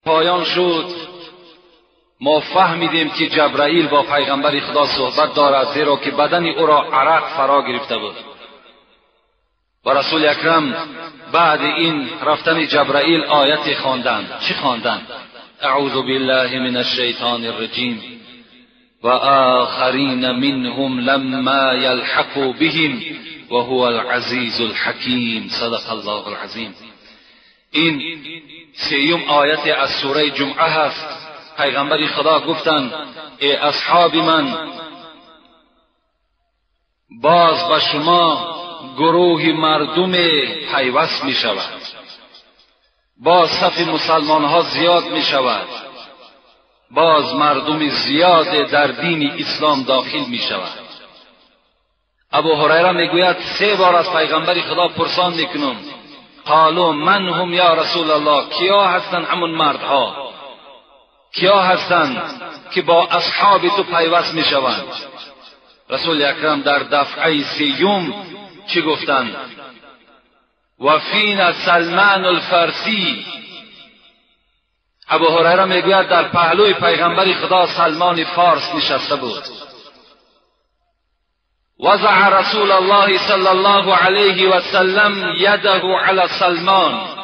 پایان شد ما فهمیدیم که جبرائیل با پیغمبر خدا صحبت دارد، زیرا که بدن او را عرق فرا گرفته بود. و رسول اکرم بعد این رفتن جبرائیل آیت خواندند. چی خواندند؟ اعوذ بالله من الشیطان الرجیم و آخرین منهم لما یلحقوا بهم و هو العزیز الحکیم. صدق الله العظیم. این سیوم آیت از سوره جمعه هست. پیغمبر خدا گفتند ای اصحاب من، باز به شما گروه مردم پیوست می شود، باز صف مسلمان ها زیاد می شود، باز مردم زیاد در دین اسلام داخل می شود. ابو هریره می گوید 3 بار از پیغمبر خدا پرسان می کنم، قالوا من هم یا رسول الله، کیا هستند همون مردها، کیا هستند که با اصحاب تو پیوست می شوند؟ رسول اکرم در دفعه سیوم چی گفتند؟ و فینا سلمان الفارسی. ابو هریره میگوید در پهلوی پیغمبر خدا سلمان فارس نشسته بود. وضع رسول الله صلی الله علیه و سلم یده علی سلمان.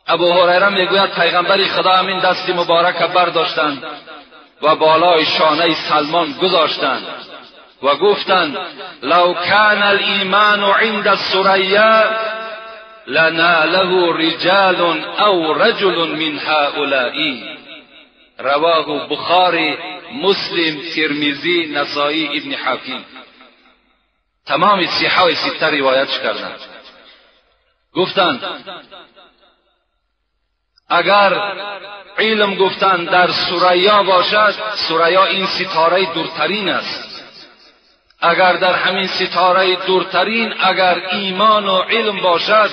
ابو هریره میگوید پیغمبر خدا همین دست مبارک برداشتند و بالای شانه سلمان گذاشتند و گفتند لو کان الایمان عند الثریا لناله رجال او رجل من هؤلاء. رواه بخاری، مسلم، ترمذی، نسائی، ابن حاکم. تمام صحاح سته روایت کردند. گفتند اگر علم گفتند در ثریا باشد، ثریا این ستاره دورترین است، اگر در همین ستاره دورترین اگر ایمان و علم باشد،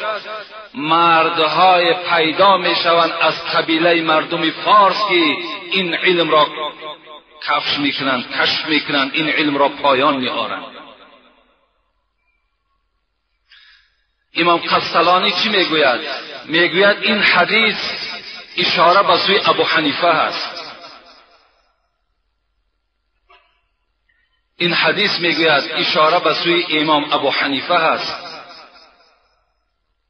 مردهای پیدا میشوند از قبیله مردم فارس که این علم را کفش میکنند، کشف میکنند، این علم را پایان میآورند. امام قسطلانی چی میگوید؟ میگوید این حدیث اشاره به سوی ابو حنیفه است. این حدیث میگوید اشاره به سوی امام ابو حنیفه است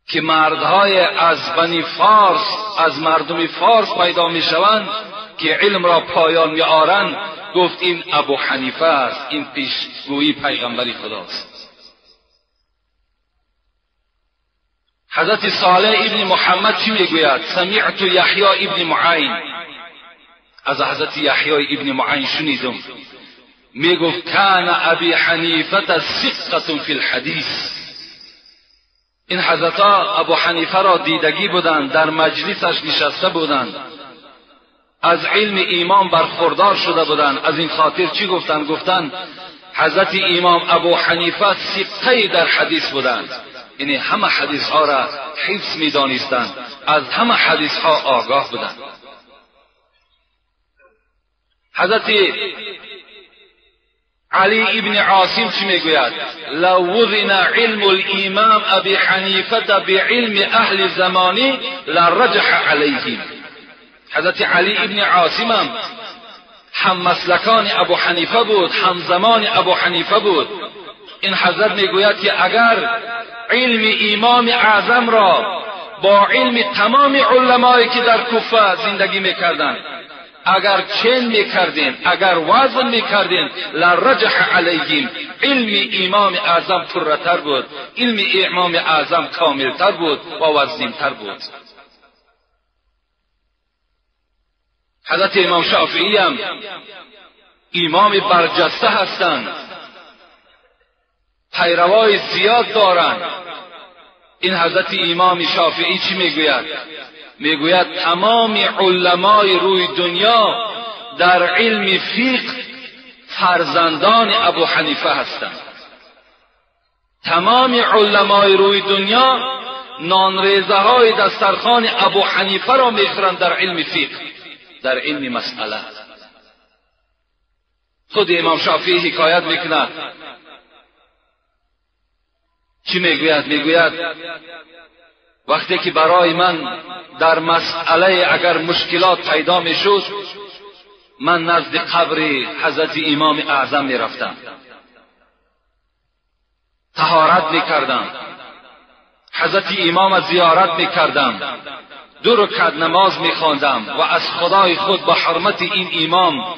که مردهای از بنی فارس، از مردم فارس پیدا میشوند که علم را پایان میآورند. گفت این ابو حنیفه است، این پیشگویی پیغمبری خداست. حضرت صالح ابن محمد چی میگوید؟ سمعت یحیی ابن معین. از حضرت یحیی ابن معین شنیدم میگفت کان ابی حنیفه ثقة فی الحدیث. این حضرت ابو حنیفه را دیدگی بودند، در مجلسش نشسته بودند، از علم ایمان برخوردار شده بودند. از این خاطر چی گفتند؟ گفتند حضرت امام ابو حنیفه ثقه در حدیث بودند، یعنی همه حدیث ها را حفظ می دانستند، از همه حدیث ها آگاه بودند. حضرت علی ابن عاصم چی میگوید؟ لو وزن علم الامام ابی حنیفه بعلم اهل زمانی لرجح علیهم. حضرت علی ابن عاصم هم مسلکان ابو حنیفه بود، هم زمان ابو حنیفه بود. این حضرت میگوید که اگر علم امام اعظم را با علم تمام علمایی که در کوفه زندگی میکردند اگر چین میکردین، اگر وزن میکردین، لرجح علیهم، علم امام اعظم پرتر بود، علم امام اعظم کاملتر بود و وزنیمتر بود. حضرت امام شافعی هم امام برجسته هستند، پیروای زیاد دارند. این حضرت امام شافعی چی میگوید؟ میگوید تمام علمای روی دنیا در علم فقه فرزندان ابو حنیفه هستند. تمام علمای روی دنیا نانریزه های دسترخوان ابو حنیفه را میخورند در علم فقه، در علم مسئله. خود امام شافعی حکایت میکند. چی میگوید؟ میگوید وقتی که برای من در مسئله اگر مشکلات پیدا میشد، من نزد قبر حضرت امام اعظم میرفتم، طهارت میکردم، حضرت امام زیارت میکردم، 2 رکعت نماز میخواندم و از خدای خود با حرمت این امام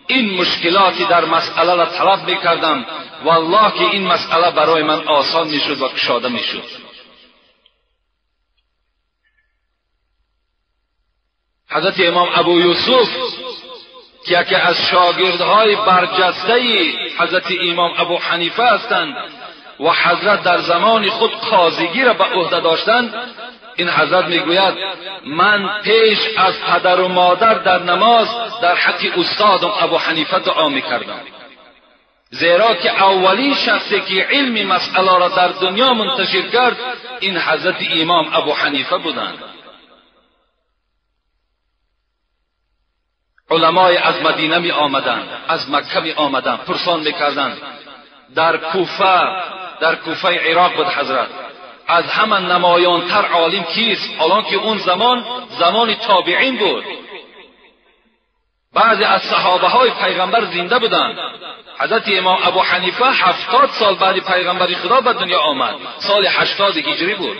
این مشکلاتی در مسئله را طلب میکردم. والله که این مسئله برای من آسان میشد و کشاده میشد. حضرت امام ابو یوسف که یکی از شاگردهای برجسته حضرت امام ابو حنیفه هستند و حضرت در زمان خود قاضیگی را به عهده داشتند، این حضرت میگوید من پیش از پدر و مادر در نماز در حق استادم ابو حنیفه دعا میکردم، زیرا که اولین شخصی که علم مسئله را در دنیا منتشر کرد این حضرت امام ابو حنیفه بودند. علمای از مدینه می آمدند، از مکه می آمدند، پرسان میکردند. در کوفه عراق بود حضرت. از همه نمایانتر عالم کیست؟ حالان که اون زمان زمان تابعین بود، بعضی از صحابه های پیغمبر زنده بودند. حضرت امام ابو حنیفه 70 سال بعد پیغمبر خدا به دنیا آمد، سال 80 هجری بود.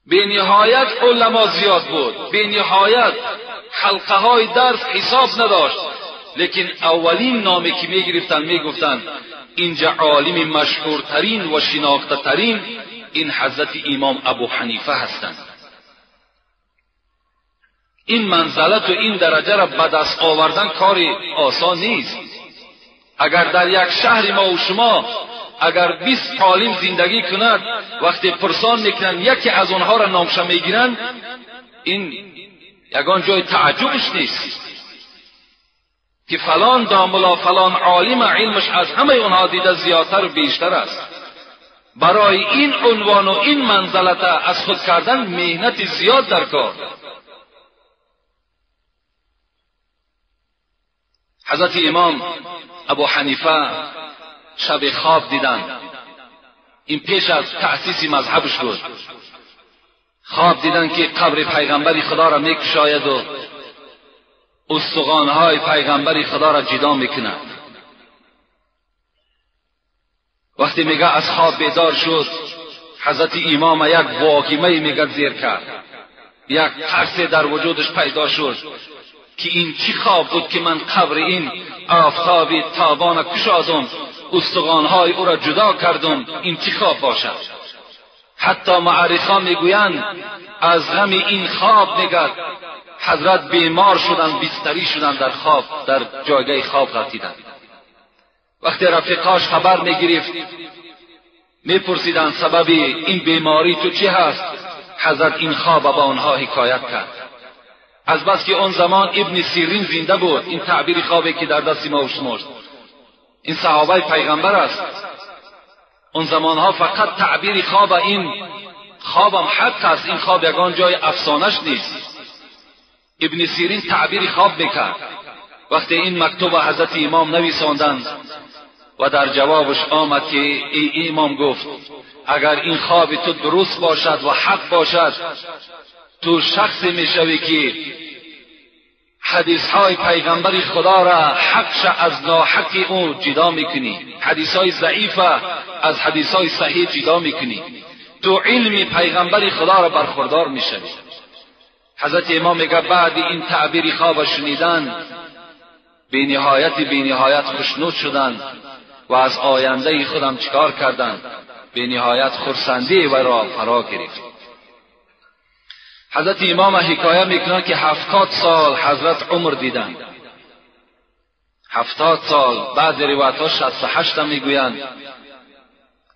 به نهایت علما زیاد بود، به نهایت حلقه های درس حساب نداشت، لیکن اولین نامی که میگرفتند میگفتند اینجا عالم مشهورترین و شناخته ترین این حضرت امام ابو حنیفه هستند. این منزلت و این درجه را به دست آوردن کار آسان نیست. اگر در یک شهر ما و شما اگر 20 عالم زندگی کند، وقتی پرسان میکنند یکی از آنها را نامش میگیرند، این یگان جای تعجبش نیست که فلان داملا فلان عالم علمش از همه اونها دیده زیادتر و بیشتر است. برای این عنوان و این منزلت از خود کردن مهنت زیاد در کار. حضرت امام ابو حنیفه شب خواب دیدند، این پیش از تأسیس مذهبش بود. خواب دیدند که قبر پیغمبر خدا را میکشاید و استخوان‌های پیغمبر خدا را جدا میکند. وقتی میگه از خواب بیدار شد، حضرت امام یک واهمه میگه زیر کرد، یک ترس در وجودش پیدا شد که این چی خواب بود که من قبر این آفتاب تابان کشادم، استخوان‌های او را جدا کردم، این چی خواب باشد؟ حتی معرخان میگویند از غم این خواب میگه حضرت بیمار شدند، بستری شدند، در خواب در جایگاه خواب غلطیدند. وقتی رفیقاش خبر میگرفت میپرسیدند سبب این بیماری تو چی هست؟ حضرت این خواب با آنها حکایت کرد. از بس که آن زمان ابن سیرین زنده بود، این تعبیر خوابی که در دست ما و شماست، این صحابه پیغمبر است. اون زمانها فقط تعبیر خواب، این خوابم حق است، این خواب یگان جای افسانش نیست. ابن سیرین تعبیر خواب میکرد. وقتی این مکتوب حضرت امام نویساندند و در جوابش آمد که ای امام گفت اگر این خواب تو درست باشد و حق باشد، تو شخصی میشوی که حدیث های پیغمبر خدا را حقش از ناحق او جدا میکنی، حدیث های ضعیف از حدیث های صحیح جدا میکنی، تو علم پیغمبر خدا را برخوردار میشوی. حضرت امام میگه بعد این تعبیر خواب شنیدن بی نهایت خوشنود شدند و از آینده خودم چیکار کردند؟ بی نهایت خرسندی و را فرا گرفت. حضرت امام حکایه میکنند که 70 سال حضرت عمر دیدند، 70 سال، بعضی روایت ها 68 هم میگویند،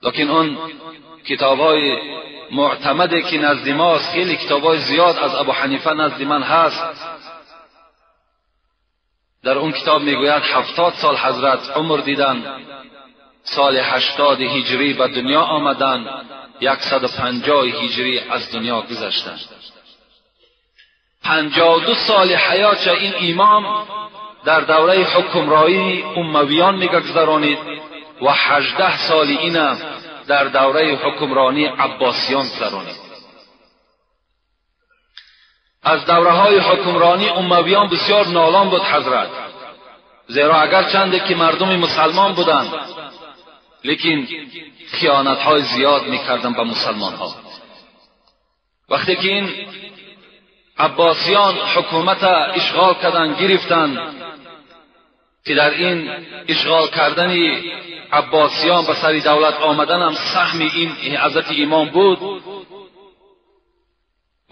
لیکن اون کتاب های معتمدی که نزد ماست، خیلی کتاب های زیاد از ابو حنیفه نزد من هست، در اون کتاب میگوید 70 سال حضرت عمر دیدند، سال 80 هجری به دنیا آمدند، 150 هجری از دنیا گذشتند. 52 سال حیات این امام در دوره حکمرانی امویان میگذرانید و 18 سال اینم در دوره حکمرانی عباسیان گذرانید. از دوره های حکمرانی امویان بسیار نالان بود حضرت، زیرا اگر چنده که مردم مسلمان بودند لیکن خیانت های زیاد میکردند به مسلمان ها. وقتی که این عباسیان حکومت اشغال کردن گرفتن، که در این اشغال کردن عباسیان به سر دولت آمدن هم سهم این حضرت امام بود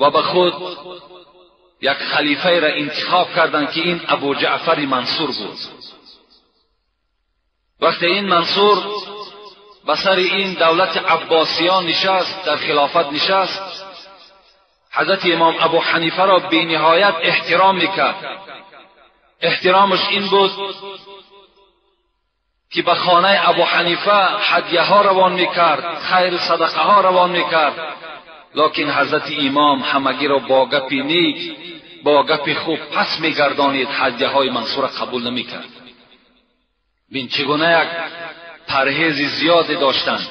و به خود یک خلیفه را انتخاب کردند که این ابو جعفر منصور بود. وقتی این منصور به سر این دولت عباسیان نشست، در خلافت نشست، حضرت امام ابو حنیفه را بی نهایت احترام میکرد. احترامش این بود که به خانه ابو حنیفه هدیه ها روان میکرد، خیر صدقه ها روان میکرد، لکن حضرت امام همگی را با گپ نیک، با گپ خوب پس میگردانید، هدیه های منصور قبول نمیکرد. بین چگونه یک پرهیز زیادی داشتند،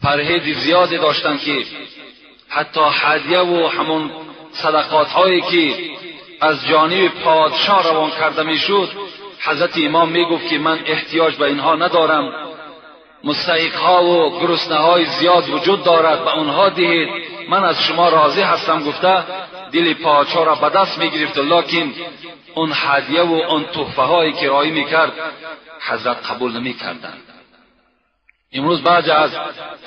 پرهیز زیادی داشتند که حتی هدیه و همون صدقات هایی که از جانب پادشاه روان کرده میشد، حضرت امام میگفت که من احتیاج به اینها ندارم، مستحق ها و گرسنه های زیاد وجود دارد، به آنها دهید، من از شما راضی هستم. گفته دل پادشاه را به دست میگرفت، لکن اون هدیه و اون تحفه هایی که رایی میکرد حضرت قبول نمیکردند. امروز بعضی از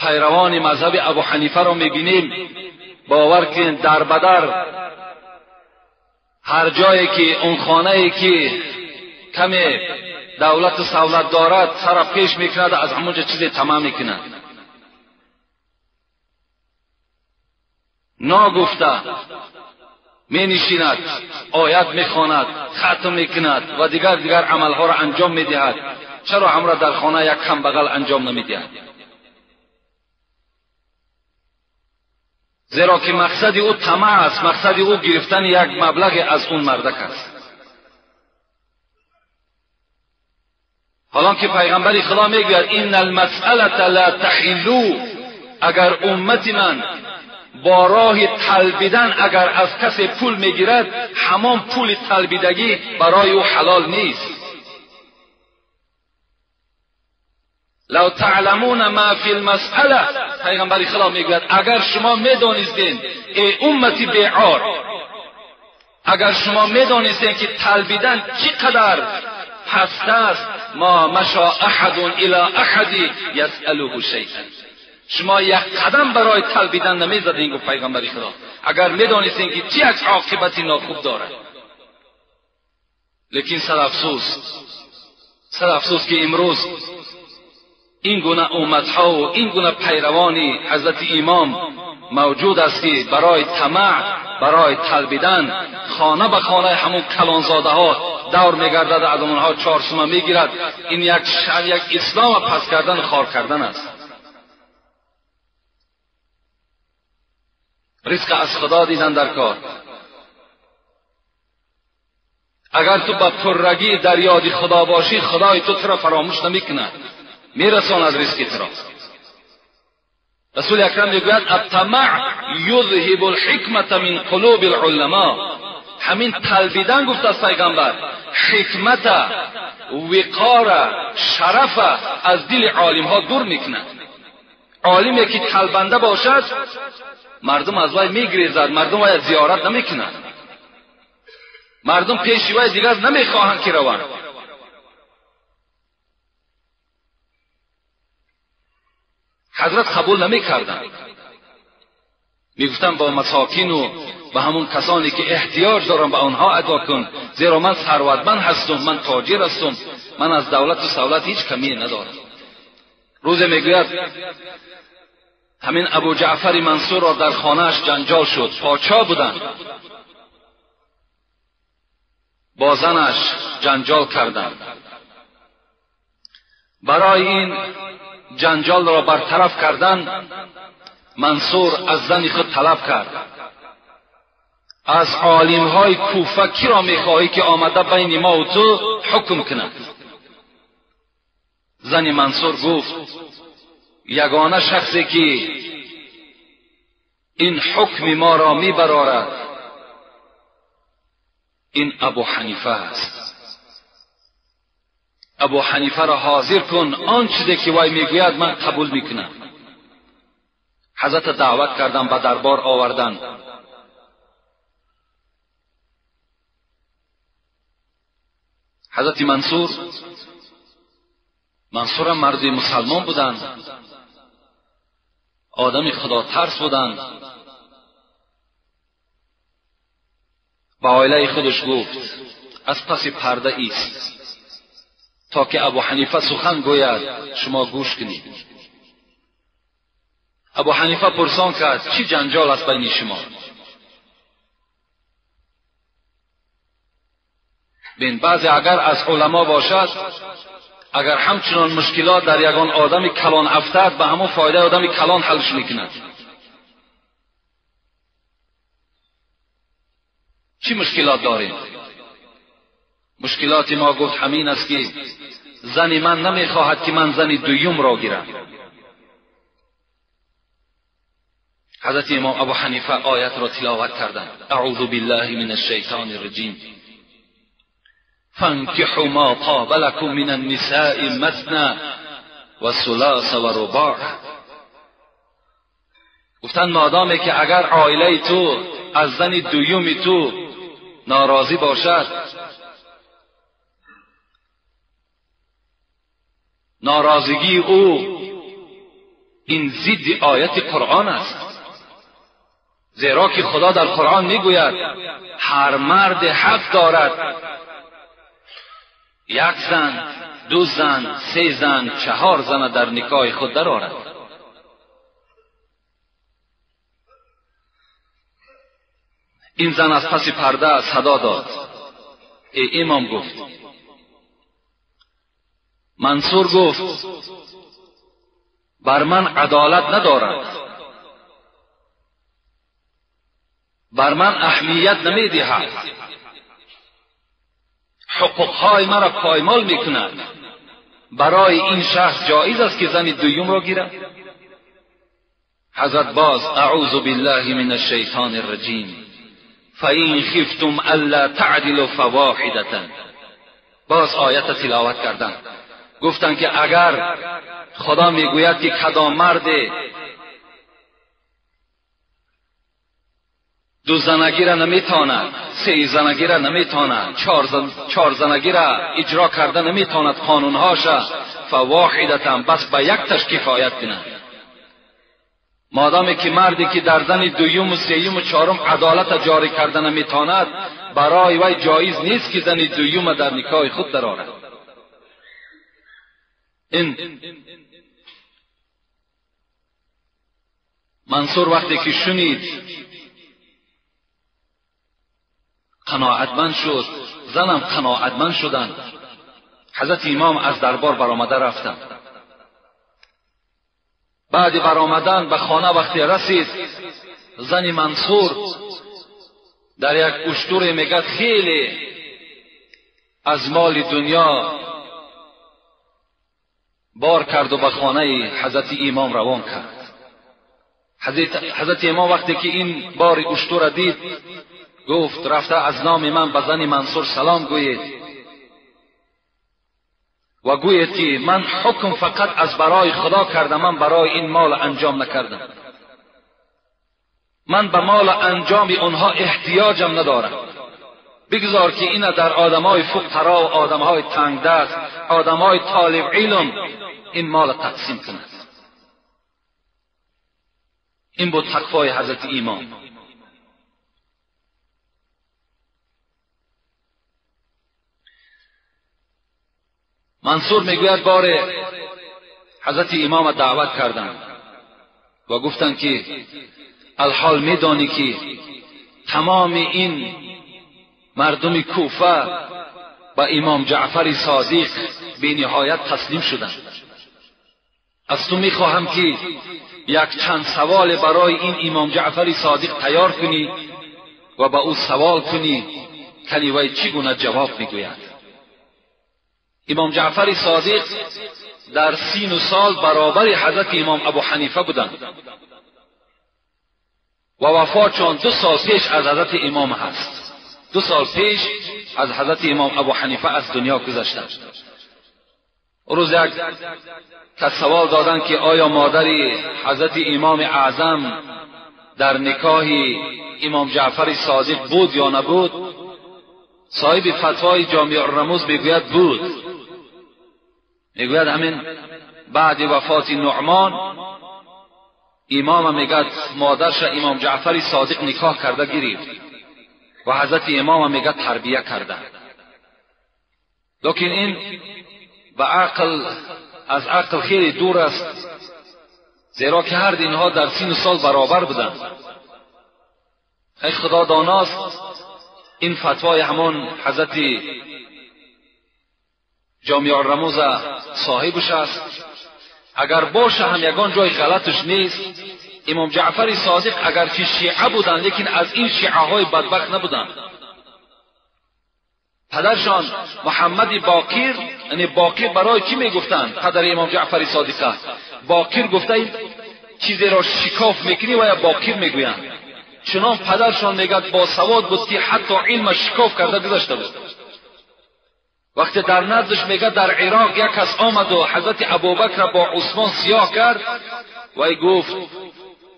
پیروان مذهب ابو حنیفه را میبینیم، باور کنید در بدر هر جایی که اون خانه ای که کمی دولت و سولت دارد سر پیش میکند، از همونجا چیزی تمام میکند. ناگفته می نشیند، آیت میخواند، ختم میکند و دیگر عملها را انجام میدهد. چرا همرا در خانه یک کم بغل انجام نمیدهد؟ زیرا که مقصد او طمع است، مقصد او گرفتن یک مبلغ از اون مردک است. حالا که پیغمبر خدا میگوید ان المسألة لا تحل، اگر امت من با راه طلبیدن اگر از کسی پول میگیرد، همان پول طلبیدگی برای او حلال نیست. لو تعلمون ما فی المسأله، پیغمبر خدا میگوید اگر شما میدانستین ای امتی بیعار، اگر شما میدانستین که طلبیدن چقدر پست است، ما مشا احد الی احد یسأله شیئا، شما یک قدم برای طلبیدن نمیزدین. گفت پیغمبر خدا اگر میدانستین که چی یک عاقبت ناخوب دارد. لیکن صد افسوس که امروز این گونه امتها و این گونه پیروان حضرت امام موجود است که برای طمع، برای طلبیدن خانه به خانه همون کلانزاده ها دور میگردد، از اونها 4 سومه میگیرد. این یک اسلام پس کردن، خار کردن است. رزق از خدا دیدن در کار. اگر تو با پررگی در یاد خدا باشی، خدای تو را فراموش نمیکند، میرساند رزق تو را. رسول اکرم میگوید الطمع یذهب الحکمت من قلوب العلماء. همین طلبیدن گفت از پیغمبر حکمت، وقار، شرف از دل عالم ها دور میکند. عالمی که طلبنده باشد مردم از وی میگریزد، مردم وی زیارت نمیکنند، مردم پیش وی دیگر نمیخواهند که روند. حضرت قبول نمیکردند، میگفتند با مساکین و به همون کسانی که احتیاج دارم به آنها ادا کن، زیرا من ثروتمند هستم، من تاجر هستم، من از دولت و سولت هیچ کمی ندارم. روز میگوید همین ابو جعفر منصور را در خانهش جنجال شد، پاچا بودند، با زنش جنجال کردند. برای این جنجال را برطرف کردن، منصور از زن خود طلب کرد از عالمهای کوفه کی را میخواهی که آمده بین ما و تو حکم کند؟ زن منصور گفت یگانه شخصی که این حکم ما را میبرارد این ابو حنیفه است. ابو حنیفه را حاضر کن، آن چیزی که وی میگوید من قبول میکنم. حضرت دعوت کردن، به دربار آوردن. حضرت منصور، منصور هم مرد مسلمان بودند، آدم خدا ترس بودند. به عائله خودش گفت از پس پرده ایست تا که ابو حنیفه سخن گوید، شما گوش کنید. ابو حنیفه پرسان کرد چی جنجال است بین شما؟ بین بعضی اگر از علما باشد، اگر همچنان مشکلات در یگان آدم کلان افتد، به همون فایده آدم کلان حلش میکند. چی مشکلات داریم؟ مشکلات ما گفت همین است که زن من نمیخواهد که من زن دویم را گیرم. حضرت امام ابو حنیفه آیت را تلاوت کردند. اعوذ بالله من الشیطان الرجیم فانكحوا ما طاب لكم من النساء مثنى و ثلاث و رباع. گفتند مادامی که اگر عائله تو از زن دویم تو ناراضی باشد، ناراضگی او این ضد آیت قرآن است، زیرا که خدا در قرآن میگوید هر مرد حق دارد یک زن، دو زن، سه زن، چهار زن در نکاح خود درآورد. این زن از پس پرده صدا داد. ای امام گفت، منصور گفت بر من عدالت ندارد، بر من اهمیت نمیدهد، حقوقهای مرا پایمال میکند. برای این شخص جایز است که زن دویم را گیرد؟ حضرت باز اعوذ بالله من الشیطان الرجیم فإن خفتم الا تعدلوا فواحدة. باز آیت تلاوت کردند. گفتند که اگر خدا میگوید که کدام مرد دو زنگی را نمیتواند، سه زنگی را نمیتواند، چهار زنگی را اجرا کرده نمیتواند قانونهاش، فواحدة، بس به یک تش کفایت کند. مادامی که مردی که در زن دویم و سیوم و چهارم عدالت جاری کرده نمیتواند، برای وی جایز نیست که زن دویم در نکاح خود درآورد. این منصور وقتی که شنید قناعتمند شد، زنم قناعتمند شدند. حضرت امام از دربار برآمده رفتند. بعد برآمدن به خانه وقتی رسید، زن منصور در یک اشتور میگد خیلی از مال دنیا بار کرد و به خانه حضرت امام روان کرد. حضرت امام وقتی که این بار اشتور دید، گفت رفته از نام من به زن منصور سلام گویید و گویید که من حکم فقط از برای خدا کردم، من برای این مال انجام نکردم، من به مال انجام اونها احتیاجم ندارم. بگذار که این در آدمهای فقرا و آدمهای تنگ دست، آدمهای طالب علم این مال تقسیم کند. این بود تقوای حضرت امام. منصور میگوید بار حضرت امام دعوت کردند و گفتند که الحال میدانی که تمام این مردم کوفه با امام جعفر صادق به نهایت تسلیم شدند. از تو میخواهم که یک چند سوال برای این امام جعفر صادق تیار کنی و با او سوال کنی که وی چگونه جواب میگوید. امام جعفر صادق در سین و سال برابر حضرت امام ابو حنیفه بودند و وفاتشان 2 سال پیش از حضرت امام هست. 2 سال پیش از حضرت امام ابو حنیفه از دنیا گذشتند. روز یک که سوال دادند که آیا مادر حضرت امام اعظم در نکاح امام جعفر صادق بود یا نبود؟ صاحب فتوای جامع الرموز میگوید بود. میگوید همین بعد وفات نعمان امام میگد مادرش امام جعفر صادق نکاح کرده گرفت و حضرت امام میگد تربیه کرده. لیکن این به عقل، از عقل خیلی دور است، زیرا که هر اینها در سین سال برابر بودند. ای خدا داناست این فتوای همان حضرت جامع الرموز صاحبش است. اگر باشه هم یگان جای غلطش نیست. امام جعفر صادق اگر که شیعه بودند، لیکن از این شیعه های بدبخت نبودند. پدرشان محمد باقر، یعنی باقر برای چی میگفتند؟ پدر امام جعفر صادقه باقر گفته این چیزی را شکاف میکنی و یا باقر میگویند. چنان پدرشان میگد با سواد بود که حتی علم شکاف کرده گذاشته بود. وقتی در نزدش میگه در عراق یک کس آمد و حضرت ابوبکر با عثمان سیاه کرد و گفت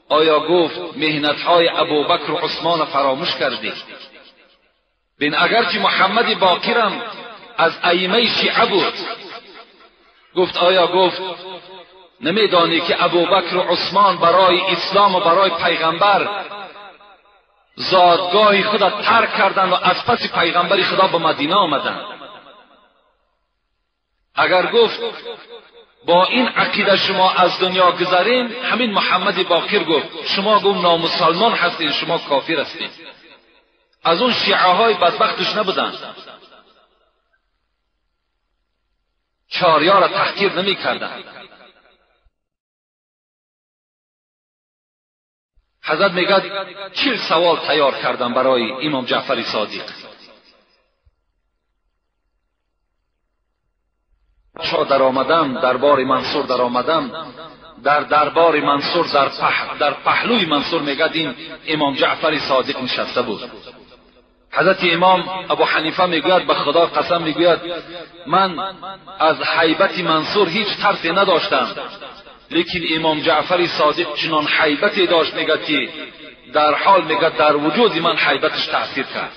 آیا گفت مهنتهای ابوبکر و عثمان فراموش کردی؟ بین اگرچه محمد باقرم از ائمه شیعه بود، گفت آیا گفت نمیدانی که ابوبکر و عثمان برای اسلام و برای پیغمبر زادگاه خود ترک کردند و از پس پیغمبر خدا به مدینه آمدند؟ اگر گفت با این عقیده شما از دنیا گذرین، همین محمد باقر گفت شما گفت نامسلمان هستین، شما کافر هستین. از اون شیعه های بدبختش نبودند، چاریا را تحقیر نمی کردند. حضرت میگه 40 سوال تیار کردم برای امام جعفر صادق. چا در آمدم، دربار منصور در آمدم، در دربار منصور در پهلوی منصور میگه این امام جعفر صادق نشسته بود. حضرت امام ابو حنیفه میگوید به خدا قسم میگوید من از هیبت منصور هیچ ترسی نداشتم، لیکن امام جعفر صادق چنان هیبتی داشت میگه که در حال میگه در وجود من هیبتش تاثیر کرد.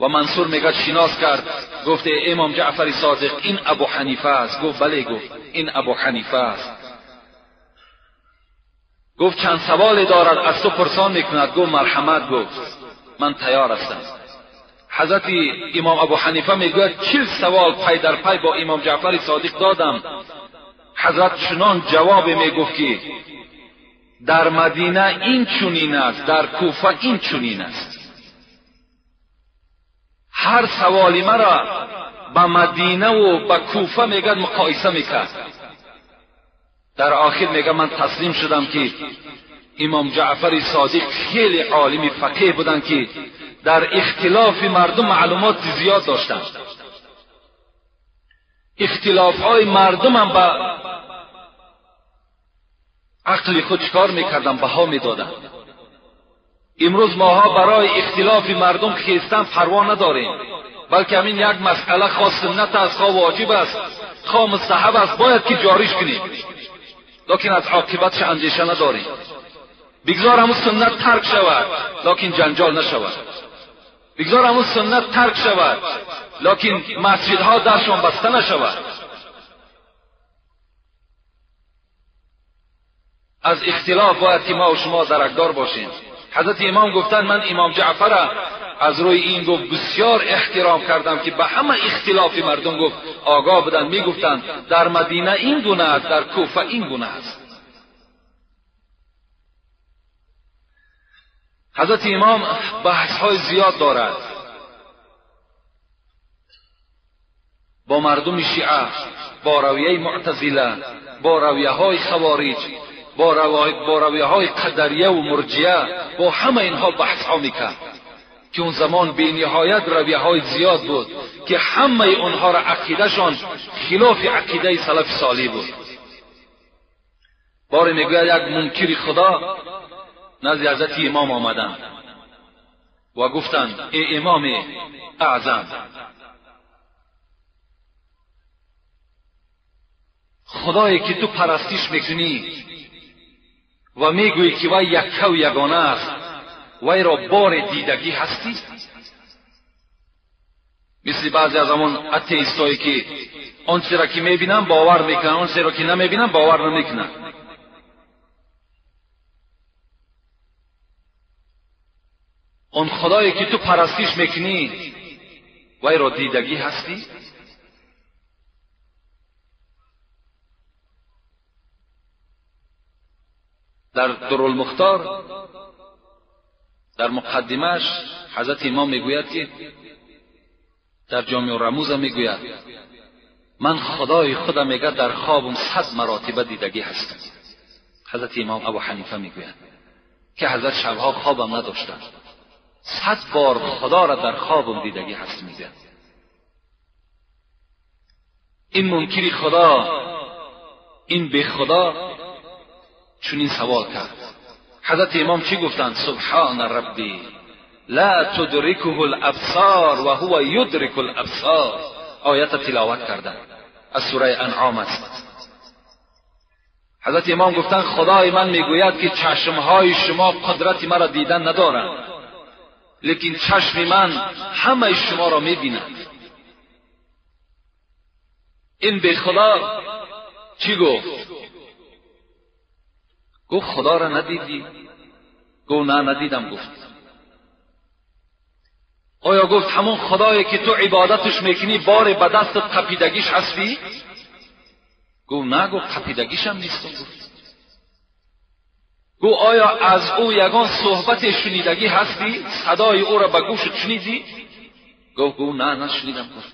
و منصور میگه شناس کرد، گفت امام جعفر صادق این ابو حنیفه است. گفت بله. گفت این ابو حنیفه است. گفت چند سوال دارد از تو پرسان میکند. گفت مرحمت. گفت من تیار هستم. حضرت امام ابو حنیفه میگوید 40 سوال پی در پی با امام جعفر صادق دادم. حضرت چنان جواب میگفت که در مدینه این چنین است، در کوفه این چنین است. هر سوالی مرا به مدینه و به کوفه میگد مقایسه میکرد. در آخر میگه من تسلیم شدم که امام جعفر صادق خیلی عالم فقیه بودند که در اختلاف مردم معلومات زیاد داشتند. اختلاف های مردم هم به عقل خود چکار میکردن، بها میدادن. امروز ماها برای اختلاف مردم خیستن پروا نداریم، بلکه همین یک مسئله خواه سنت است، خواه واجب است، خواه مستحب است، باید که جاریش کنیم، لیکن از عاقبتش اندیشه نداریم. بگذار همون سنت ترک شود لیکن جنجال نشود. بگذار همون سنت ترک شود لیکن مسجدها درشان بسته نشود. از اختلاف باید که ما و شما درکدار باشیم. حضرت امام گفتند من امام جعفر از روی این گفت بسیار احترام کردم که به همه اختلاف مردم گفت آگاه بودند. میگفتند در مدینه این گونه است، در کوفه این گونه است. حضرت امام بحث های زیاد دارد با مردم شیعه، با رویه معتزله، با رویه های خوارج، با رویه های قدریه و مرجیه، با همه اینها بحث ها میکرد که اون زمان بی نهایت رویه های زیاد بود. که همه اونها را عقیدهشان خلاف عقیده سلف صالح بود. باری میگوید یک منکر خدا نزد حضرت امام آمدند و گفتند ای امام اعظم، خدایی که تو پرستش میکنی و میگویی که وی یکه و یگانه است، وی را بار دیدگی هستی؟ مثل بعضی از آن اتئیستایی که آنچه را که میبینن باور میکنن، آنچه را که نمیبینن باور نمیکنن. آن خدایی که تو پرستش میکنی وی را دیدگی هستی؟ در درالمختار در مقدمش حضرت امام میگوید که در جامع الرموز میگوید من خدای خودم میگه در خوابم 100 مراتبه دیدگی هستم. حضرت امام ابو حنیفه میگوید که حضرت شبها خوابم نداشتم، 100 بار خدا را در خوابم دیدگی هست. میگه این منکری خدا، این به خدا چون این سوال کرد. حضرت امام چی گفتند؟ سبحان ربی لا تدرکه الابصار و هو یدرک الابصار. آیت تلاوت کردند، از سوره انعام است. حضرت امام گفتند خدای من میگوید که چشمهای شما قدرت مرا دیدن ندارند، لیکن چشم من همه شما را میبیند. این به خدا چی گفت؟ گفت خدا را ندیدی؟ گفت نه ندیدم. گفت آیا گفت همون خدایی که تو عبادتش میکنی بار به دستت قپیدگیش هستی؟ گفت نه، گفت قپیدگیش هم نیستم. گفت آیا از او یگان صحبت شنیدگی هستی؟ صدای او را به گوشت شنیدی؟ گفت نه نشنیدم. گفت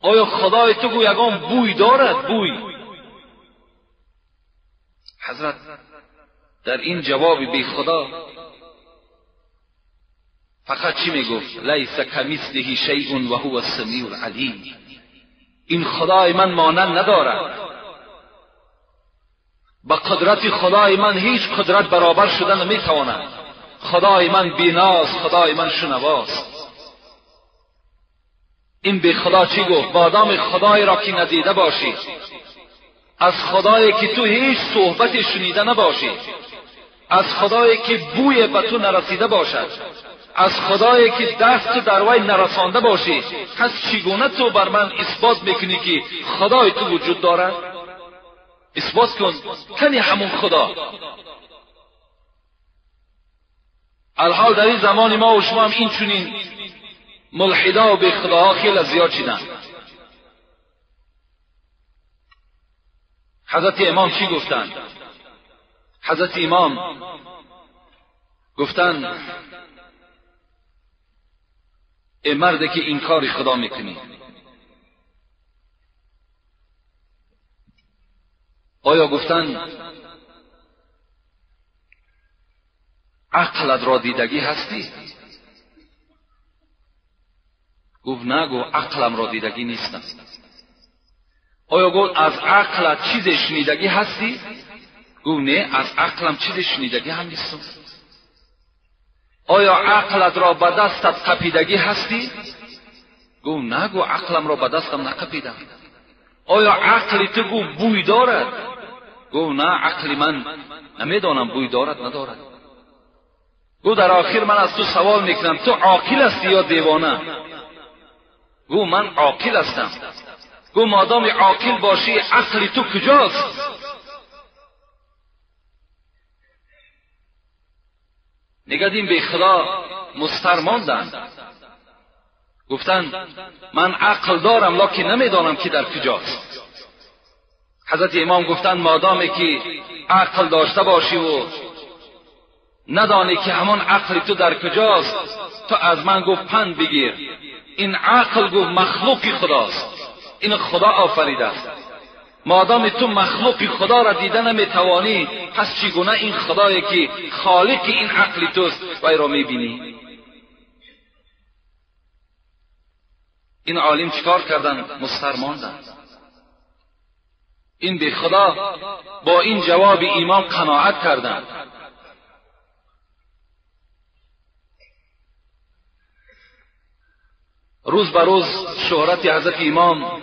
آیا خدای تو گو یگان بوی دارد؟ بوی. حضرت در این جواب بی خدا فقط چی میگفت؟ لیس کمثله شیء و هو السمیع العلیم. این خدای من مانند ندارد، با قدرت خدای من هیچ قدرت برابر شده نمیتواند. خدای من بیناست، خدای من شنواست. این به خدا چی گفت؟ مادام خدای را که ندیده باشی، از خدایی که تو هیچ صحبت شنیده نباشی، از خدایی که بوی به تو نرسیده باشد، از خدایی که دست تو در وی نرسانده باشی، پس چگونه تو بر من اثبات میکنی که خدای تو وجود دارد؟ اثبات کن تنی همون خدا. الحال در این زمان ما و شما هم این چنین ملحدا و بی خداها خیلی زیاد شدن. حضرت امام چی گفتند؟ حضرت امام گفتند ای مرد که انکار خدا میکنی، آیا گفتند عقلت را دیدگی هستی؟ گفت نه، گفت عقلم را دیدگی نیستم. آیا گفت از عقلت چیز شنیدگی هستی؟ گفت نه، از عقلم چیز شنیدگی هم نیستم. آیا عقلت را به دستت قپیدگی هستی؟ گفت نه، گفت عقلم را به دستم نقپیدم. آیا عقل تو گفت بوی دارد؟ گفت نه، عقل من نمیدانم بوی دارد ندارد. گفت در آخر من از تو سوال میکنم تو عاقل هستی یا دیوانه؟ گفت من عاقل هستم. گفت مادام عاقل باشی عقل تو کجاست؟ نگه به خدا مستر ماندند. گفتند من عقل دارم لکن نمیدانم که در کجاست. حضرت امام گفتند مادامی که عقل داشته باشی و ندانی که همان عقل تو در کجاست، تو از من گفت پند بگیر. این عقل گفت مخلوق خداست، این خدا آفریده است. مادام تو مخلوق خدا را دیده نمیتوانی، پس چگونه این خدایی که خالق این عقل توست وی را میبینی؟ این عالم چیکار کردن؟ مستر ماندن. این بی خدا با این جواب امام قناعت کردند. روز به روز شهرت حضرت امام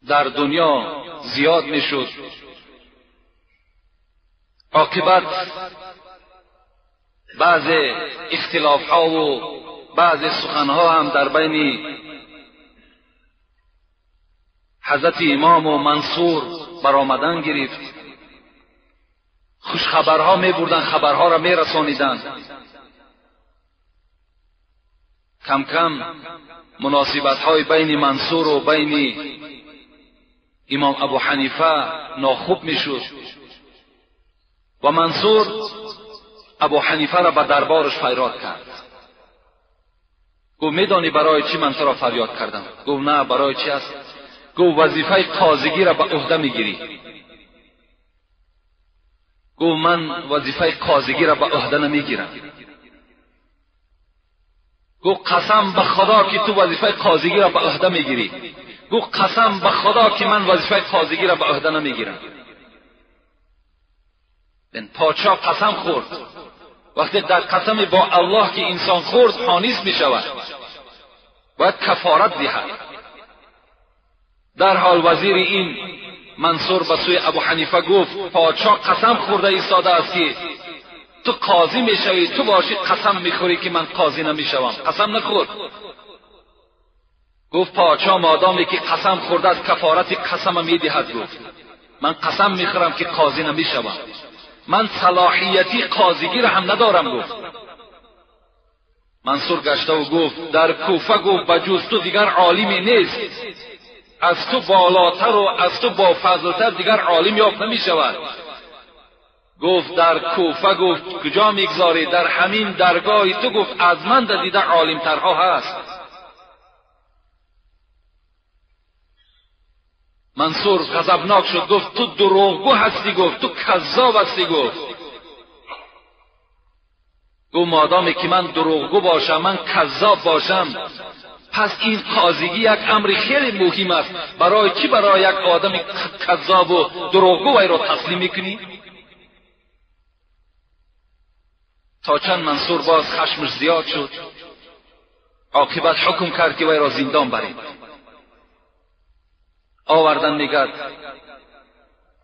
در دنیا زیاد میشد. عاقبت بعض اختلاف ها و بعض سخن ها هم در بین حضرت امام و منصور برآمدن گرفت. خوش خبرها می بردن، خبرها را می رسانیدند. کم کم مناسبت های بین منصور و بین امام ابو حنیفه ناخوب می شد و منصور ابو حنیفه را به دربارش فریاد کرد. گفت میدانی برای چی من تو را فریاد کردم؟ گفت نه، برای چی است؟ گفت وظیفه قاضیگی را به عهده میگیری. گفت من وظیفه قاضیگی را به عهده نمیگیرم. گفت قسم به خدا که تو وظیفه قاضیگی را به عهده میگیری. گفت قسم به خدا که من وظیفه قاضیگی را به عهده نمیگیرم. پادشاه قسم خورد. وقتی در قسم با الله که انسان خورد حانیس می شود، باید کفارت دهد. در حال وزیر این منصور به سوی ابو حنیفه گفت پادشاه قسم خورده ایستاده است که تو قاضی میشوی، تو باشی قسم میخوری که من قاضی نمیشوم. قسم نخور. گفت پادشاه مادامی که قسم خورده است کفارت قسم میدهد. گفت من قسم میخورم که قاضی نمیشوم، من صلاحیتی قاضیگی را هم ندارم. گفت منصور گشته و گفت در کوفه گفت بجز تو دیگر عالمی نیست، از تو بالاتر و از تو با فضلتر دیگر عالم یافت نمی شود. گفت در کوفه گفت کجا میگذاری؟ در همین درگاه تو. گفت از من دیده عالمترها هست. منصور غضبناک شد، گفت تو دروغگو هستی، گفت تو کذاب هستی. گفت مادامی که من دروغگو باشم، من کذاب باشم، پس این قاضیگی یک امر خیلی مهم است. برای چی برای یک آدم کذاب و دروغگو وی را تسلیم میکنی؟ تا چند منصور باز خشمش زیاد شد، عاقبت حکم کرد که وی را زندان برید. آوردن میگد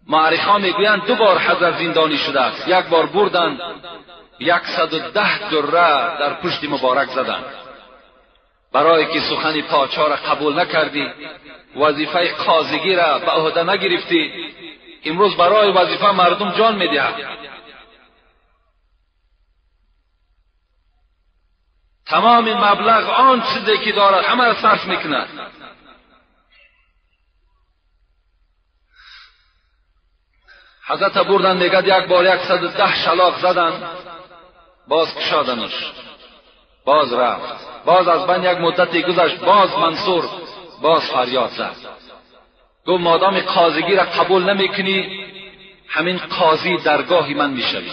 معرخا میگویند دو بار حضرت زندانی شده است. یک بار بردن 110 دره در پشت مبارک زدند برای که سخن پادشاه را قبول نکردی، وظیفه قاضیگی را به عهده نگرفتی، امروز برای وظیفه مردم جان میدهد. تمام مبلغ آن چیزی که دارد همه را صرف میکند. حضرت بردن میگد یک بار 110 شلاق زدن، باز کشادنش، باز رفت، باز از بند یک مدتی گذشت، باز منصور باز فریاد زد، گفت مادام قاضیگی را قبول نمیکنی همین قاضی درگاهی من میشوی.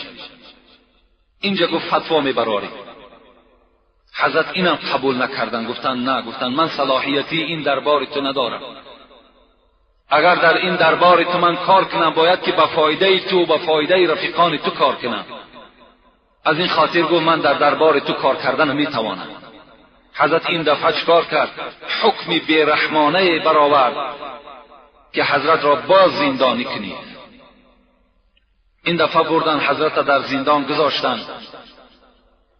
اینجا گفت فتوا میبراری. حضرت اینم قبول نکردن، گفتن نه، گفتن من صلاحیتی این دربار تو ندارم. اگر در این دربار تو من کار کنم باید که به فایده تو و به فایده رفیقان تو کار کنم. از این خاطر گفت من در دربار تو کار کردن نمیتوانم. حضرت این دفعه چکار کرد؟ حکمی بیرحمانه برآورد که حضرت را باز زندانی کنید. این دفعه بردن حضرت در زندان گذاشتن.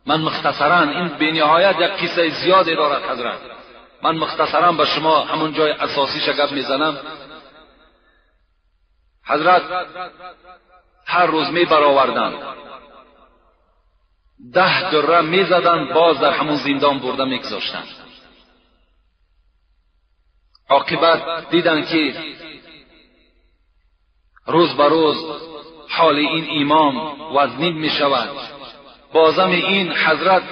من مختصرا، این به نهایت یک قصه زیادی دارد حضرت، من مختصرا به شما همون جای اساسیش گپ میزنم. حضرت هر روز می برآوردن 10 دره می زدن، باز در همون زندان برده می گذاشتن. عاقبت دیدن که روز به روز حال این امام وزنین می شود. بازم این حضرت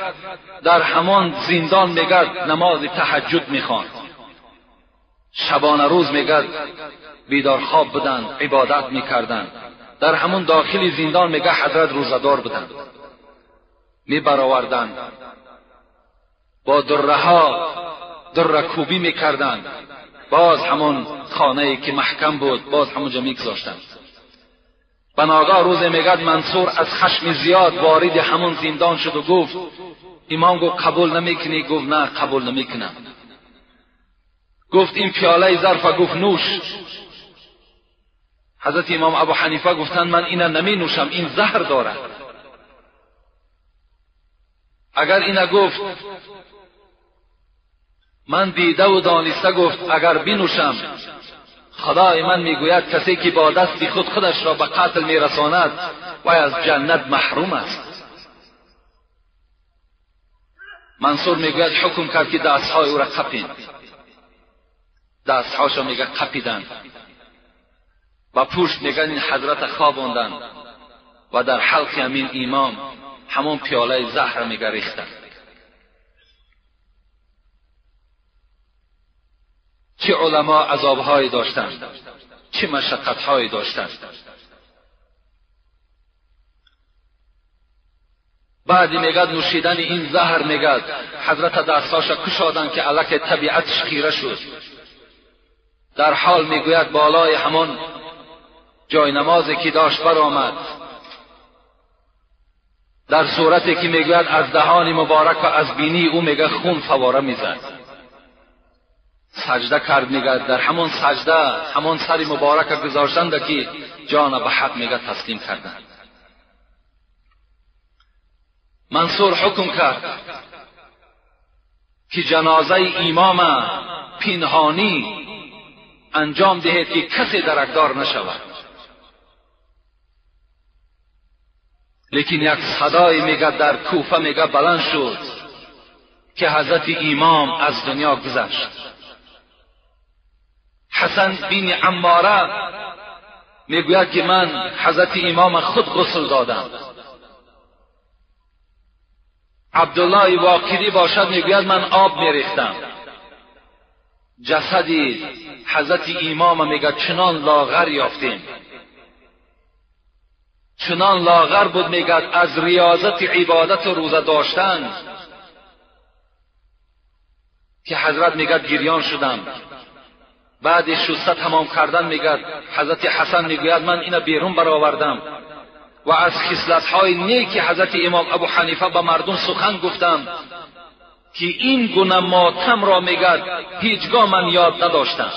در همان زندان میگرد نماز تهجد میخواند، شبانه روز میگرد بیدار خواب بودند، عبادت میکردند. در همون داخل زندان میگه حضرت روزه‌دار بودند، میبرآوردند با دره‌ها درکوبی میکردند، باز همون خانه که محکم بود باز همونجا میگذاشتند. بناگاه روز میگد منصور از خشم زیاد وارد همون زندان شد و گفت، امام گفت قبول نمیکنی؟ گفت نه قبول نمیکنم. گفت این پیاله ظرف، گفت نوش. حضرت امام ابو حنیفه گفتند من اینا نمی نوشم، این زهر دارد. اگر اینا گفت من دیده و دانسته، گفت اگر بینوشم خدای من میگوید کسی که با دست خود خودش را به قتل میرساند و از جنت محروم است. منصور میگوید حکم کرد که دستهای او را قپین. دستهاش را میگه قپیدند و پشت میگن این حضرت خواباندند و در حلق همین امام همون پیاله زهر میگه ریختند. چه علما عذابهایی داشتند، چه مشقتهایی داشتند. بعدی میگد نوشیدن این زهر، میگد حضرت دستاش کشادند که الک طبیعتش خیره شد. در حال میگوید بالای همان جای نمازی که داشت برآمد، در صورتی که میگوید از دهان مبارک و از بینی او میگه خون فواره میزد. سجده کرد، میگه در همون سجده همون سر مبارک گذاشتند که جان به حق میگه تسلیم کردند. منصور حکم کرد که جنازه امام پنهانی انجام دهید که کسی درکدار نشود. لیکن یک صدای میگه در کوفه میگه بلند شد که حضرت امام از دنیا گذشت. حسن بن عماره میگوید که من حضرت امام خود غسل دادم. عبدالله واقدی باشد میگوید من آب میریختم. جسد حضرت امام میگه چنان لاغر یافتیم، چنان لاغر بود میگه از ریاضت عبادت و روزه داشتن که حضرت میگه گریان شدم. بعد شسته تمام کردن میگه حضرت حسن میگوید من اینا بیرون برآوردم و از خصلت‌های نیک حضرت امام ابو حنیفه به مردم سخن گفتم که این گونه ماتم را میگه هیچگاه من یاد نداشتم،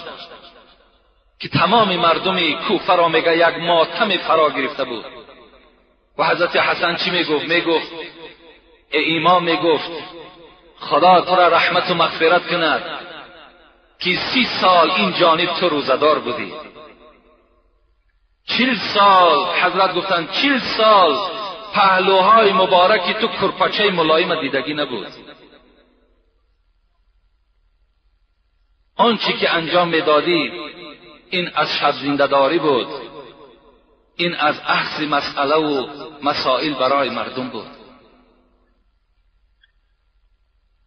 که تمام مردم کوفه را میگه یک ماتم فرا گرفته بود. و حضرت حسن چی میگفت؟ میگفت ای امام، میگفت خدا تو را رحمت و مغفرت کند که 30 سال این جانب تو روزه‌دار بودی. 40 سال حضرت گفتند 40 سال پهلوهای مبارکی تو کرپچه ملایم دیدگی نبود. آنچه که انجام میدادی این از شب زنده‌داری بود، این از اخذ مسئله و مسائل برای مردم بود.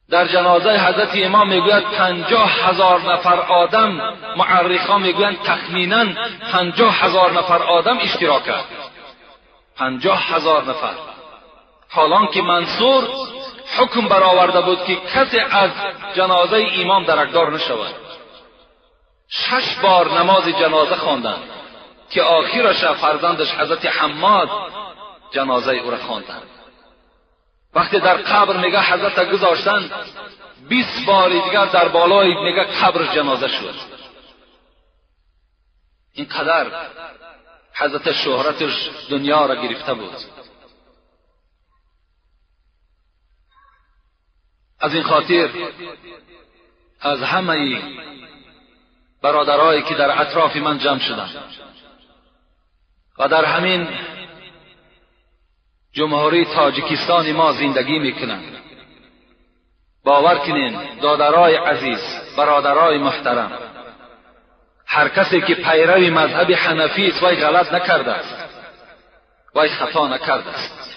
در جنازه حضرت امام میگوید 50,000 نفر آدم، معرخا میگویند تخمینا 50,000 نفر آدم اشتراک کرد. 50,000 نفر. حالان که منصور حکم برآورده بود که کسی از جنازه امام درکدار نشود. 6 بار نماز جنازه خواندند که آخرش فرزندش حضرت حماد جنازه او را خواندند. وقتی در قبر میگه حضرت گذاشتن، 20 بار دیگر در بالای میگه قبر جنازه شد. اینقدر حضرت شهرتش دنیا را گرفته بود. از این خاطر از همه برادرایی که در اطراف من جمع شدند و در همین جمهوری تاجیکستان ما زندگی میکنند، باور کنین دادرای عزیز، برادرای محترم، هر کسی که پیرو مذهب حنفی است وی غلط نکرده است، وی خطا نکرده است.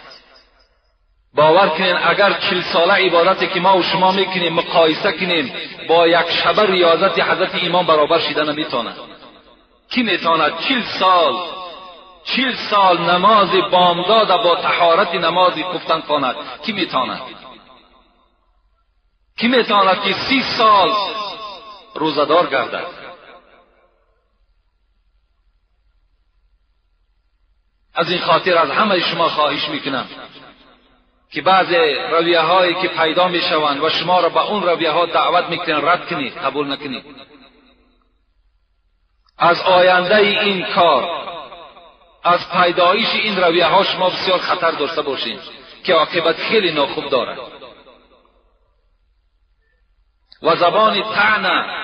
باور کنین اگر 40 ساله عبادتی که ما و شما میکنیم مقایسه کنیم با یک شبه ریاضت حضرت امام برابر شده نمیتواند. کی میتواند 40 سال 40 سال نماز بامداد با طهارت نماز گفتن خواند؟ کی میتواند؟ کی میتواند که 30 سال روزه‌دار گردد؟ از این خاطر از همه شما خواهش میکنم که بعض رویه هایی که پیدا میشوند و شما را به اون رویه ها دعوت میکنن رد کنید، قبول نکنید. از آینده این کار، از پیدایش این رویه ها شما بسیار خطر داشته باشید که عاقبت خیلی ناخوب دارد. و زبان طعنه،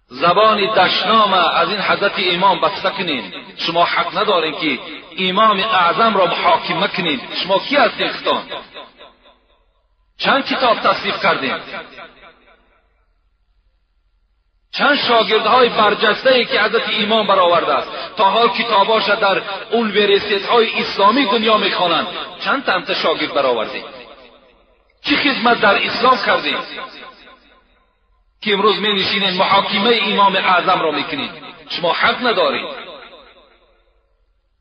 زبان دشنام از این حضرت امام بسته کنین. شما حق ندارین که امام اعظم را محاکمه کنین. شما کی هستین خودتان؟ چند کتاب تصنیف کردین؟ چند شاگردهای برجسته که حضرت امام برآورده است تا حال کتاباش در اونیورسیت های اسلامی دنیا میخوانند؟ چند تا شاگرد برآوردین؟ چی خدمت در اسلام کردین که امروز می نشینین محاکمه امام اعظم را میکنین؟ شما حق ندارید.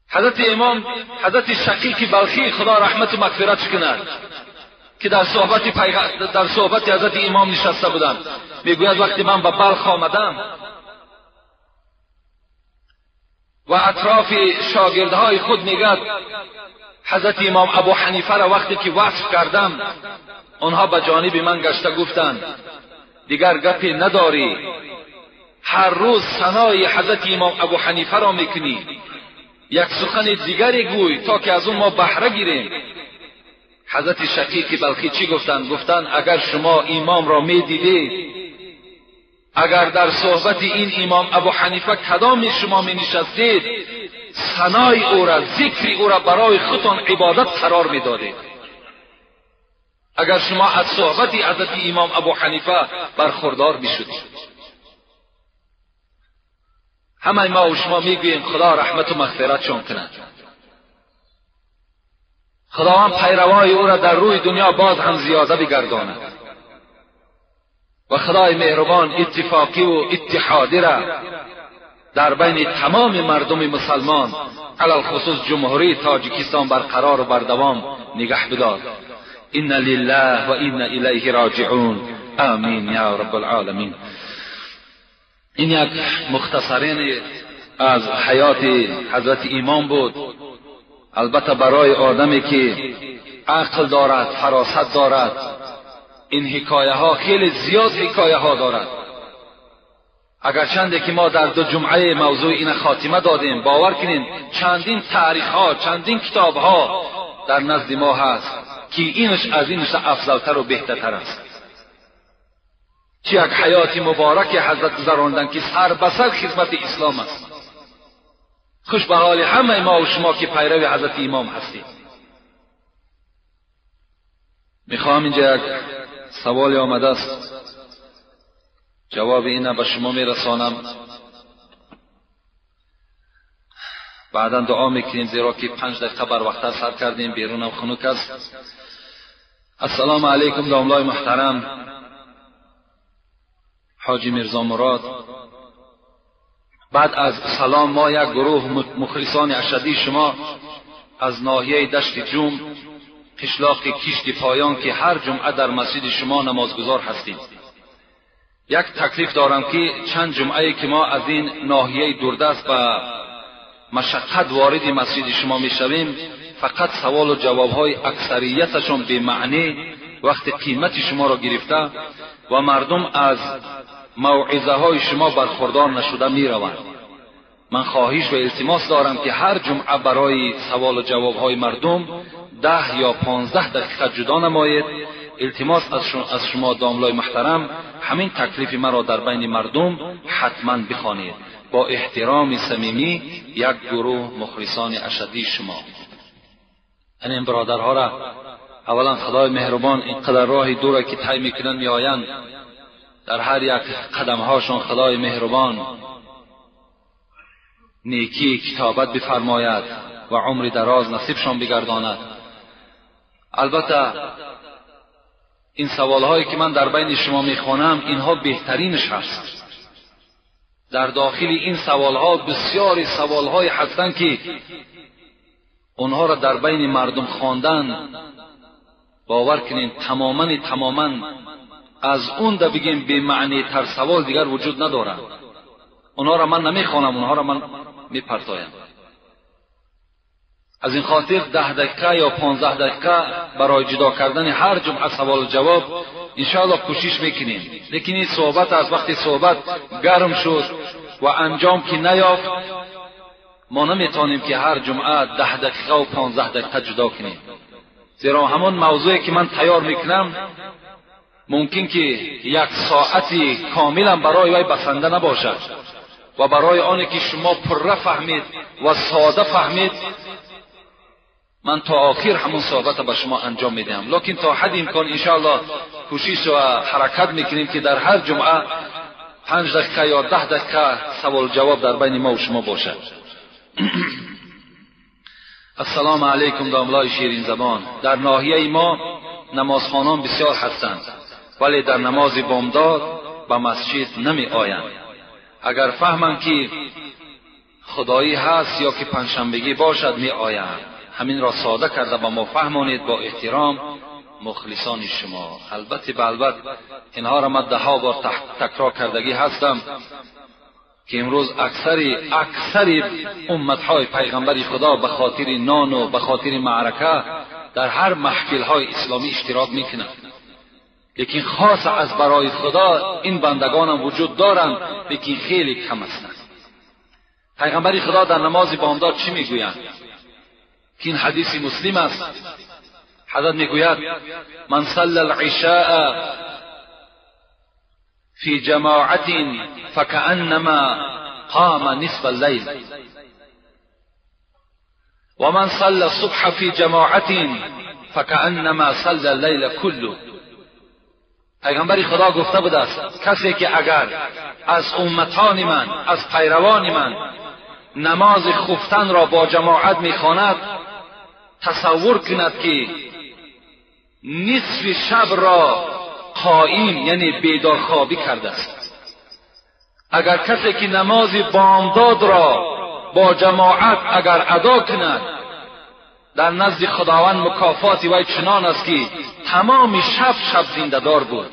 حضرت امام، حضرت شقیق بلخی خدا رحمت و مغفرت کند که در صحبت حضرت امام نشسته بودند، میگوید وقتی من به بلخ آمدم و اطراف شاگردهای خود میگد حضرت امام ابو حنیفه را وقتی که وصف کردم، آنها به جانب من گشته گفتند دیگر گپی نداری، هر روز ثنای حضرت امام ابو حنیفه را میکنی، یک سخن دیگری گوی تا که از اون ما بهره گیریم. حضرت شقیق بلخی چی گفتند؟ گفتند اگر شما امام را میدیدید، اگر در صحبت این امام ابو حنیفه کدام شما می نشستید، ثنای او را، ذکر او را برای خودتان عبادت قرار میدادید. اگر شما از صحبت حضرت امام ابو حنیفه برخوردار میشدید. همه ما و شما میگوییم خدا رحمت و مغفرتشان کند، خداوند پیروای او را در روی دنیا باز هم زیاده بگرداند و خدای مهربان اتفاقی و اتحادی را در بین تمام مردم مسلمان علی الخصوص جمهوری تاجیکستان برقرار و بردوام نگه بدار. إن لله و إنا الیه راجعون، آمین یا رب العالمین. این یک مختصرین از حیات حضرت امام بود. البته برای آدمی که عقل دارد، فراست دارد، این حکایه ها خیلی زیاد حکایه ها دارد. اگرچنده که ما در 2 جمعه موضوع این خاتمه دادیم، باور کنین چندین تاریخ ها، چندین کتاب ها در نزد ما هست که اینش از اینش افضلتر و بهترتر است. چه یک حیات مبارک حضرت گذراندن که سر به سر خدمت اسلام است. خوش به حال همه ما و شما که پیرو حضرت امام هستیم. میخواهم اینجا یک سوالی آمده است، جواب اینه به شما میرسانم، بعدا دعا میکنیم زیرا که 5 دقیقه بر وقت سر کردیم، بیرونم خنک است. السلام علیکم داملای محترم حاجی میرزا مراد. بعد از سلام، ما یک گروه مخلصان اشدی شما از ناحیه دشت جوم، قشلاق کشت پایان که هر جمعه در مسجد شما نمازگزار هستیم، یک تکلیف دارم که چند جمعه که ما از این ناحیه دوردست به مشقت وارد مسجد شما میشویم، فقط سوال و جوابهای اکثریتشان به معنی وقت قیمت شما را گرفته و مردم از موعظه های شما برخوردار نشده می روند. من خواهش و التماس دارم که هر جمعه برای سوال و جواب های مردم 10 یا 15 دقیقه جدا نمایید. التماس از شما داملای محترم، همین تکلیف مرا در بین مردم حتما بخوانید. با احترام صمیمی، یک گروه مخلصان اشدی شما. این برادرها را اولا خدای مهربان اینقدر راه دور که طی میکنند میآیند، در هر یک قدمهاشان خدای مهربان نیکی کتابت بفرماید و عمر دراز نصیبشان بگرداند. البته این سوالهایی که من در بین شما میخوانم اینها بهترینش هست. در داخل این سوالها بسیاری سوالهای هستند که اونها را در بین مردم خواندن باور کنین تماما از اون ده بگیم بی معنی تر سوال دیگر وجود نداره. اونها را من نمیخوانم، اونها را من میپرتایم. از این خاطر 10 دقیقه یا 15 دقیقه برای جدا کردن هر جمعه سوال و جواب انشاءالله کوشش میکنیم. لیکن این صحبت از وقتی صحبت گرم شد و انجام که نیافت، ما نمیتونیم که هر جمعه 10 دقیقه و 15 دقیقه جدا کنیم، زیرا همون موضوعی که من تیار میکنم ممکن که یک ساعتی کاملا برای وی بسنده نباشد و برای آنی که شما پره فهمید و ساده فهمید، من تا آخر همون صحبت به شما انجام میدهم. لیکن تا حد امکان انشاءالله کوشش و حرکت میکنیم که در هر جمعه 5 دقیقه یا 10 دقیقه سوال جواب در بین ما و شما باشد. السلام علیکم داملای شیرین زبان. در ناحیه ما نمازخوانان بسیار هستند، ولی در نماز بامداد به مسجد نمی آیند. اگر فهمند که خدایی هست یا که پنجشنبگی باشد می آیند. همین را ساده کرده به ما فهمانید با احترام، مخلصان شما. البته به البته اینها را من 10 بار تکرار کردگی هستم که امروز اکثر امتهای پیغمبر خدا به خاطر نان و به خاطر معرکه در هر محفل‌های اسلامی اشتراک میکنند، لیکن خاص از برای خدا این بندگانم وجود دارند، لیکن خیلی کم هستند. پیغمبر خدا در نماز بامداد چی میگویند؟ که این حدیث مسلم است. حضرت میگوید من صلی العشاء فی جماعت فکأنما قام نصف اللیل ومن صلی الصبح فی جماعت فکأنما صلی اللیل كله. پیغمبر خدا گفته بوده است کسی که اگر از امتان من، از پیروان من نماز خفتن را با جماعت میخواند، تصور کند که نصف شب را قائم یعنی بیدار خوابی کرده است. اگر کسی که نماز بامداد را با جماعت اگر ادا کند، در نزد خداوند مکافات وی چنان است که تمام شب شب زنده دار بود.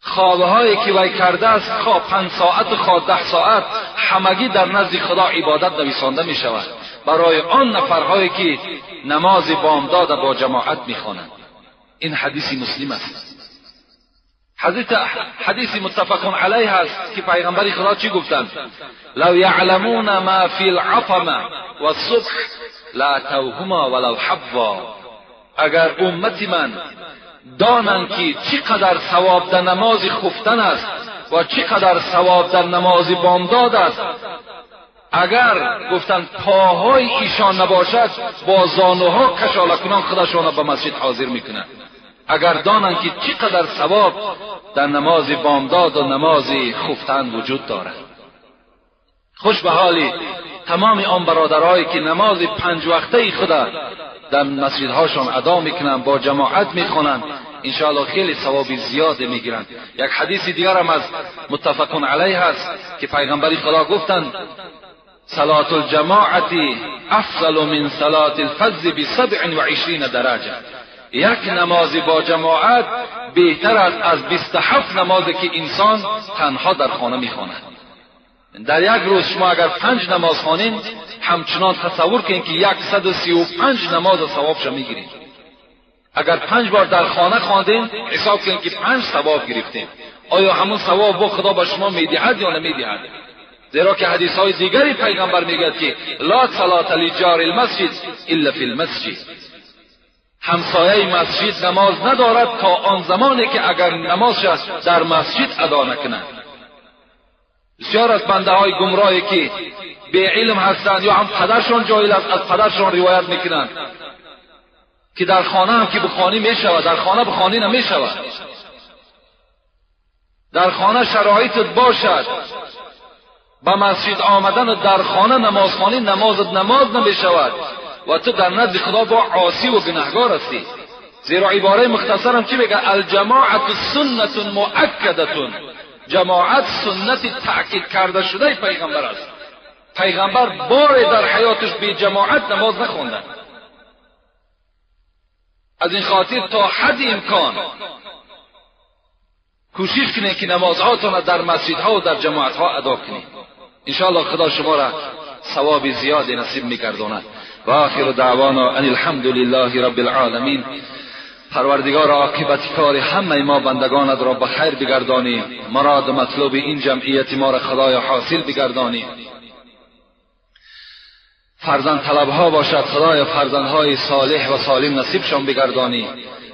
خوابهایی که وی کرده است، خواه 5 ساعت خواه 10 ساعت، همگی در نزد خدا عبادت نویسانده می شود برای آن نفرهایی که نماز بامداد با جماعت می خوانند. این حدیث مسلم است. حدیث متفق علیه است که پیغمبر خدا چی گفتند؟ لو یعلمون ما فی العطمه والصبح لاتوهما ولو حبوا. اگر امت من دانند که چقدر ثواب در نماز خفتن است و چقدر ثواب در نماز بامداد است، اگر گفتند پاهای ایشان نباشد با زانوها کشاله کنان خودشان به مسجد حاضر میکنند. اگر دانند که چقدر ثواب در نماز بامداد و نماز خفتن وجود دارد. خوش به حالی تمام آن برادرهایی که نماز 5 وقته خدا در مسجدهاشان ادا میکنند، با جماعت میخوانند، انشاءالله خیلی ثواب زیاد میگیرند. یک حدیث دیگر هم از متفق علیه هست که پیغمبر خدا گفتند صلاة الجماعة افضل من صلاة الفذ ب27 درجه. یک نماز با جماعت بهتر است از 27 نمازی که انسان تنها در خانه میخواند. در یک روز شما اگر 5 نماز خوانید، همچنان تصور کنید که 135 نماز ثوابش میگیرید. اگر 5 بار در خانه خواندین، حساب کنید که 5 ثواب گرفتین. آیا همون ثواب با خدا به شما میدهد یا نمیدهد؟ زیرا که حدیث های دیگری پیغمبر میگه که لا صلاة لجار المسجد الا فی المسجد. همسایه مسجد نماز ندارد تا آن زمانی که اگر نمازش در مسجد ادا نکند. بسیار از بنده های گمراهی که بی علم هستند یا هم پدرشان جاهل است، از پدرشان روایت میکنند که در خانه هم که بخوانی میشود، در خانه بخوانی نمیشود. در خانه شرایطت باشد، به مسجد آمدن و در خانه نماز خوانی نمازت نماز نمیشود و تو در نزد خدا با عاصی و گناهگار هستی. زیرا عباره مختصرم چی میگه؟ الجماعت سنت مؤکدة. جماعت سنت تأکید کرده شده پیغمبر است. پیغمبر بار در حیاتش بی جماعت نماز نخوندن. از این خاطر تا حد امکان کوشش کنید که نمازهاتان در مسجدها و در جماعتها ادا کنید. انشاءالله خدا شما را ثواب زیادی نصیب میگرداند. و آخر دعوانا ان الحمد لله رب العالمین. پروردگار عاقبت کار همه ما بندگانت را به خیر بگردانی، مراد مطلوب این جمعیت ما را خدای حاصل بگردانی. فرزند طلبها باشد، خدای فرزندهای صالح و سالم نصیبشان بگردانی.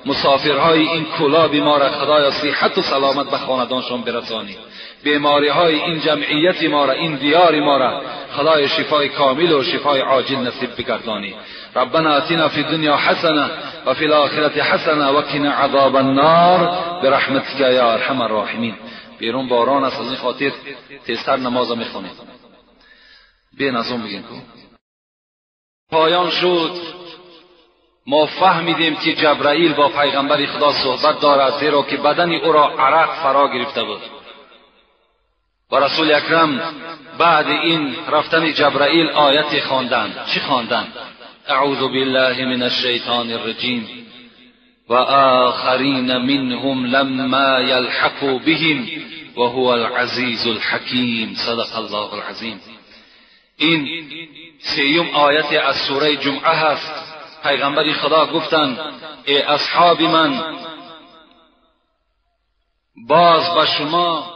مسافرهای این کولاب ما را خدای صحت و سلامت به خاندانشان برسانی. بیماری های این جمعیت ما را، این دیار ما را خدای شفای کامل و شفای عاجل نصیب بگردانی. ربنا آتنا فی الدنیا حسنه و فی الاخرة حسنه و قنا عذاب النار برحمتک یا ارحم الراحمین. بیرون باران است، از این خاطر تیزتر نماز میخونیم. بی نظم بگین کو پایان شد. ما فهمیدیم که جبرائیل با پیغمبر خدا صحبت دارد، زیرا که بدن او را عرق فرا گرفته بود. و رسول اکرم بعد این رفتن جبرائیل آیت خواندند. چی خواندند؟ اعوذ بالله من الشیطان الرجیم و آخرین منهم لما یلحقوا بهم و هو العزیز الحکیم. صدق الله العظیم. این سیوم آیت از سوره جمعه هست. پیغمبر خدا گفتند ای اصحاب من، باز به شما